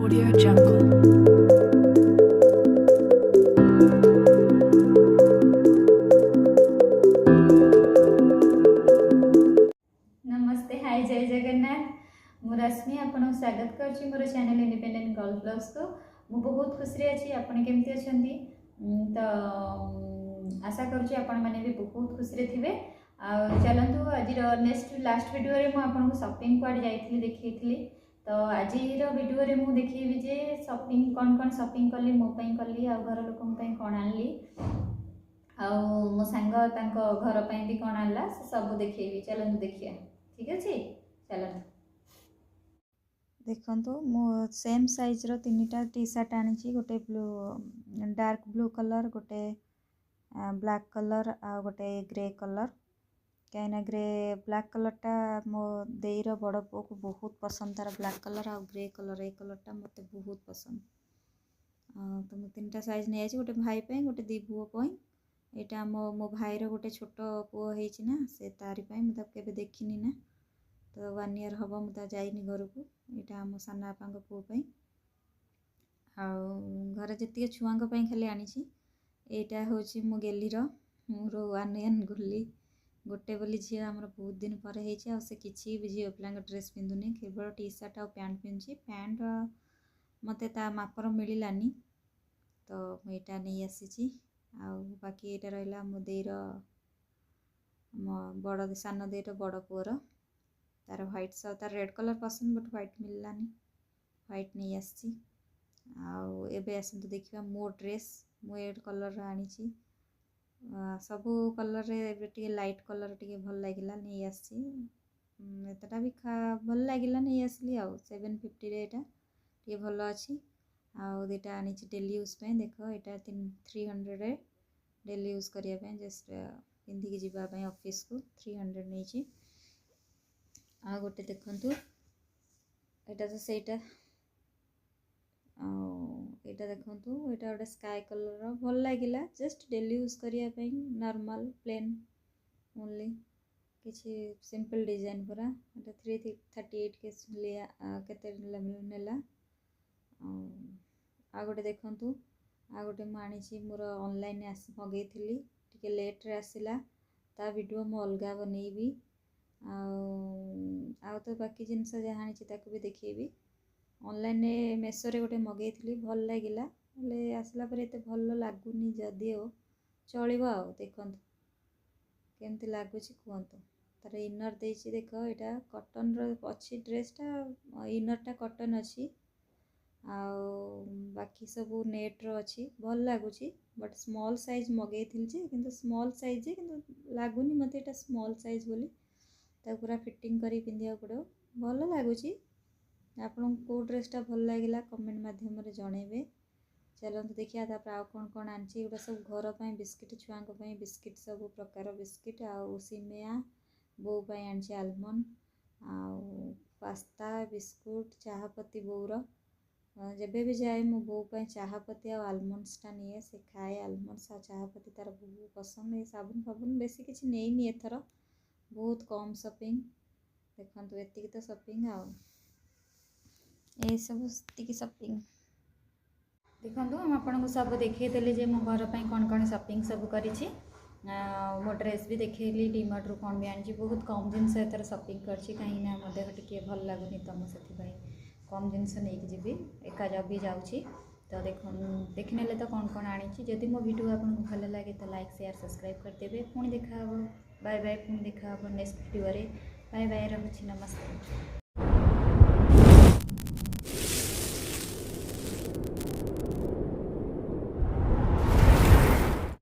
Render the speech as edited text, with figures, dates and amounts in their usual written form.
Audio Jungle. ନମସ୍ତେ, high, ଜୟ ଜଗନ୍ନାଥ। ମୁଁ ରଶ୍ମି, ଆପଣଙ୍କୁ ସ୍ୱାଗତ କରୁଛି ମୋର ଚ୍ୟାନେଲ୍ ଇଣ୍ଡିପେଣ୍ଡେଣ୍ଟ ଗର୍ଲ ବ୍ଲଗ୍ସକୁ। ମୁଁ ବହୁତ ଖୁସିରେ ଅଛି। ଆପଣ କେମିତି ଅଛନ୍ତି? ତ ଆଶା କରୁଛି ଆପଣମାନେ ବି ବହୁତ ଖୁସିରେ ଥିବେ। ଆଉ ଚାଲନ୍ତୁ, ଆଜିର ନେକ୍ସଟ ଲାଷ୍ଟ ଭିଡ଼ିଓରେ ମୁଁ ଆପଣଙ୍କୁ ସପିଂ କୁଆଡ଼େ ଯାଇଥିଲି ଦେଖେଇଥିଲି। ତ ଆଜିର ଭିଡ଼ିଓରେ ମୁଁ ଦେଖେଇବି ଯେ ସପିଂ କ'ଣ କ'ଣ ସପିଂ କଲି, ମୋ ପାଇଁ କଲି ଆଉ ଘର ଲୋକଙ୍କ ପାଇଁ କ'ଣ ଆଣିଲି, ଆଉ ମୋ ସାଙ୍ଗ ତାଙ୍କ ଘର ପାଇଁ ବି କ'ଣ ଆଣିଲା, ସେ ସବୁ ଦେଖେଇବି। ଚାଲନ୍ତୁ ଦେଖିବା। ଠିକ୍ ଅଛି, ଚାଲନ୍ତୁ। ଦେଖନ୍ତୁ, ମୁଁ ସେମ୍ ସାଇଜ୍ର ତିନିଟା ଟି ସାର୍ଟ ଆଣିଛି। ଗୋଟେ ବ୍ଲୁ, ଡାର୍କ ବ୍ଲୁ କଲର୍, ଗୋଟେ ବ୍ଲାକ୍ କଲର୍ ଆଉ ଗୋଟେ ଗ୍ରେ କଲର୍। କାହିଁକିନା ଗ୍ରେ ବ୍ଲାକ୍ କଲର୍ଟା ମୋ ଦେଇର ବଡ଼ ପୁଅକୁ ବହୁତ ପସନ୍ଦ ତା'ର ବ୍ଲାକ୍ କଲର୍ ଆଉ ଗ୍ରେ କଲର୍, ଏ କଲର୍ଟା ମୋତେ ବହୁତ ପସନ୍ଦ। ତ ମୁଁ ତିନିଟା ସାଇଜ୍ ନେଇଯାଇଛି, ଗୋଟେ ଭାଇ ପାଇଁ, ଗୋଟେ ଦୁଇ ପୁଅ ପାଇଁ। ଏଇଟା ଆମ ମୋ ଭାଇର ଗୋଟେ ଛୋଟ ପୁଅ ହେଇଛି ନା, ସେ ତାରି ପାଇଁ। ମୁଁ ତାକୁ କେବେ ଦେଖିନି ନା, ତ 1 ଇୟର୍ ହେବ ମୁଁ ତା ଯାଇନି ଘରକୁ। ଏଇଟା ଆମ ସାନ ବାପାଙ୍କ ପୁଅ ପାଇଁ। ଆଉ ଘରେ ଯେତିକି ଛୁଆଙ୍କ ପାଇଁ ଖାଲି ଆଣିଛି। ଏଇଟା ହେଉଛି ମୋ ଗେଲିର, ମୋର ୱାନ୍ ଇୟର୍ ଗୁଲି, ଗୋଟେ ବୋଲି ଝିଅ ଆମର, ବହୁତ ଦିନ ପରେ ହେଇଛି। ଆଉ ସେ କିଛି ବି ଝିଅ ପିଲାଙ୍କ ଡ୍ରେସ୍ ପିନ୍ଧୁନି, କେବଳ ଟି ସାର୍ଟ ଆଉ ପ୍ୟାଣ୍ଟ ପିନ୍ଧୁଛି। ପ୍ୟାଣ୍ଟ ମୋତେ ତା ମାପର ମିଳିଲାନି, ତ ମୁଁ ଏଇଟା ନେଇ ଆସିଛି। ଆଉ ବାକି ଏଇଟା ରହିଲା ମୋ ଦେଇର, ମୋ ବଡ଼ ସାନ ଦେଇର ବଡ଼ ପୁଅର। ତାର ହ୍ୱାଇଟ୍ ସହ ତାର ରେଡ଼୍ କଲର୍ ପସନ୍ଦ, ବଟ୍ ହ୍ୱାଇଟ୍ ମିଳିଲାନି, ହ୍ୱାଇଟ୍ ନେଇ ଆସିଛି। ଆଉ ଏବେ ଆସନ୍ତୁ ଦେଖିବା ମୋ ଡ୍ରେସ୍। ମୁଁ ଏ କଲର୍ର ଆଣିଛି। ସବୁ କଲର୍ରେ ଏବେ ଟିକେ ଲାଇଟ୍ କଲର୍ ଟିକେ ଭଲ ଲାଗିଲା, ନେଇ ଆସିଛି। ଏତେଟା ବି ଭଲ ଲାଗିଲା, ନେଇ ଆସିଲି। ଆଉ 750ରେ ଏଇଟା ଟିକେ ଭଲ ଅଛି। ଆଉ ଦୁଇଟା ଆଣିଛି ଡେଲି ୟୁଜ୍ ପାଇଁ। ଦେଖ, ଏଇଟା 300ରେ, ଡେଲି ୟୁଜ୍ କରିବା ପାଇଁ, ଜଷ୍ଟ ପିନ୍ଧିକି ଯିବା ପାଇଁ ଅଫିସକୁ 300 ନେଇଛି। ଆଉ ଗୋଟେ ଦେଖନ୍ତୁ, ଏଇଟା ତ ସେଇଟା। ଆଉ ଏଇଟା ଦେଖନ୍ତୁ, ଏଇଟା ଗୋଟେ ସ୍କାଏ କଲର୍ର, ଭଲ ଲାଗିଲା, ଜଷ୍ଟ ଡେଲି ୟୁଜ୍ କରିବା ପାଇଁ, ନର୍ମାଲ୍ ପ୍ଲେନ୍ ଓନ୍ଲି, କିଛି ସିମ୍ପଲ୍ ଡିଜାଇନ୍ ପୁରା। ଏଇଟା 338 କେତେ ନେଲା। ଆଉ ଆଉ ଗୋଟେ ଦେଖନ୍ତୁ, ଆଉ ଗୋଟେ ମୁଁ ଆଣିଛି ମୋର ଅନଲାଇନ୍ ଆସି ମଗେଇଥିଲି, ଟିକେ ଲେଟ୍ରେ ଆସିଲା। ତା ଭିଡ଼ିଓ ମୁଁ ଅଲଗା ବନେଇବି। ଆଉ ତ ବାକି ଜିନିଷ ଯାହା ଆଣିଛି ତାକୁ ବି ଦେଖେଇବି। ଅନଲାଇନ୍ରେ ମେସୋରେ ଗୋଟେ ମଗେଇଥିଲି, ଭଲ ଲାଗିଲା, ହେଲେ ଆସିଲା ପରେ ଏତେ ଭଲ ଲାଗୁନି, ଯଦିଓ ଚଳିବ। ଆଉ ଦେଖନ୍ତୁ କେମିତି ଲାଗୁଛି କୁହନ୍ତୁ। ତାର ଇନର୍ ଦେଇଛି। ଦେଖ, ଏଇଟା କଟନ୍ର ଅଛି ଡ୍ରେସ୍ଟା, ଇନର୍ଟା କଟନ୍ ଅଛି ଆଉ ବାକି ସବୁ ନେଟ୍ର ଅଛି। ଭଲ ଲାଗୁଛି, ବଟ୍ ସ୍ମଲ୍ ସାଇଜ୍ ମଗେଇଥିଲି ଯେ, କିନ୍ତୁ ସ୍ମଲ୍ ସାଇଜ୍ ଯେ, କିନ୍ତୁ ଲାଗୁନି ମୋତେ ଏଇଟା ସ୍ମଲ୍ ସାଇଜ୍ ବୋଲି। ତାକୁ ପୁରା ଫିଟିଂ କରି ପିନ୍ଧିବାକୁ ପଡ଼ିବ। ଭଲ ଲାଗୁଛି। ଆପଣଙ୍କୁ କେଉଁ ଡ୍ରେସ୍ଟା ଭଲ ଲାଗିଲା କମେଣ୍ଟ ମାଧ୍ୟମରେ ଜଣେଇବେ। ଚାଲନ୍ତୁ ଦେଖିବା ତାପରେ ଆଉ କ'ଣ କ'ଣ ଆଣିଛି। ଏଗୁଡ଼ା ସବୁ ଘର ପାଇଁ ବିସ୍କିଟ୍, ଛୁଆଙ୍କ ପାଇଁ ବିସ୍କିଟ୍, ସବୁ ପ୍ରକାର ବିସ୍କିଟ୍ ଆଉ ସିମେଆ। ବୋଉ ପାଇଁ ଆଣିଛି ଆଲମଣ୍ଡ ଆଉ ପାସ୍ତା, ବିସ୍କୁଟ୍, ଚାହାପତି ବୋଉର। ଯେବେ ବି ଯାଏ ମୁଁ ବୋଉ ପାଇଁ ଚାହାପତି ଆଉ ଆଲମଣ୍ଡସଟା ନିଏ। ସେ ଖାଏ ଆଲମଣ୍ଡସ୍ ଆଉ ଚାହାପତି, ତାର ବହୁତ ପସନ୍ଦ। ଏ ସାବୁନ ଫାବୁନ ବେଶୀ କିଛି ନେଇନି ଏଥର, ବହୁତ କମ୍ ସପିଂ। ଦେଖନ୍ତୁ, ଏତିକି ତ ସପିଂ ଆଉ ଏସବୁ ସେତିକି ସପିଂ। ଦେଖନ୍ତୁ, ମୁଁ ଆପଣଙ୍କୁ ସବୁ ଦେଖେଇଦେଲି ଯେ ମୁଁ ଘର ପାଇଁ କ'ଣ କ'ଣ ସପିଂ ସବୁ କରିଛି। ଆଉ ମୋ ଡ୍ରେସ୍ ବି ଦେଖେଇଲି, ଡିମାର୍ଟରୁ କ'ଣ ବି ଆଣିଛି। ବହୁତ କମ୍ ଜିନିଷ ଏଥର ସପିଂ କରିଛି, କାହିଁକିନା ମୋ ଦେହ ଟିକେ ଭଲ ଲାଗୁନି, ତ ମୁଁ ସେଥିପାଇଁ କମ୍ ଜିନିଷ ନେଇକି ଯିବି। ଏକା ବି ଯାଉଛି। ତ ଦେଖ, ଦେଖିନେଲେ ତ କ'ଣ କ'ଣ ଆଣିଛି। ଯଦି ମୋ ଭିଡ଼ିଓ ଆପଣଙ୍କୁ ଭଲ ଲାଗେ ତ ଲାଇକ୍, ସେୟାର, ସବସ୍କ୍ରାଇବ୍ କରିଦେବେ। ପୁଣି ଦେଖା ହେବ। Bye bye. ପୁଣି ଦେଖା ହେବ ନେକ୍ସଟ ଭିଡ଼ିଓରେ। ବାଏ ବାଏ, ରହୁଛି, ନମସ୍କାର।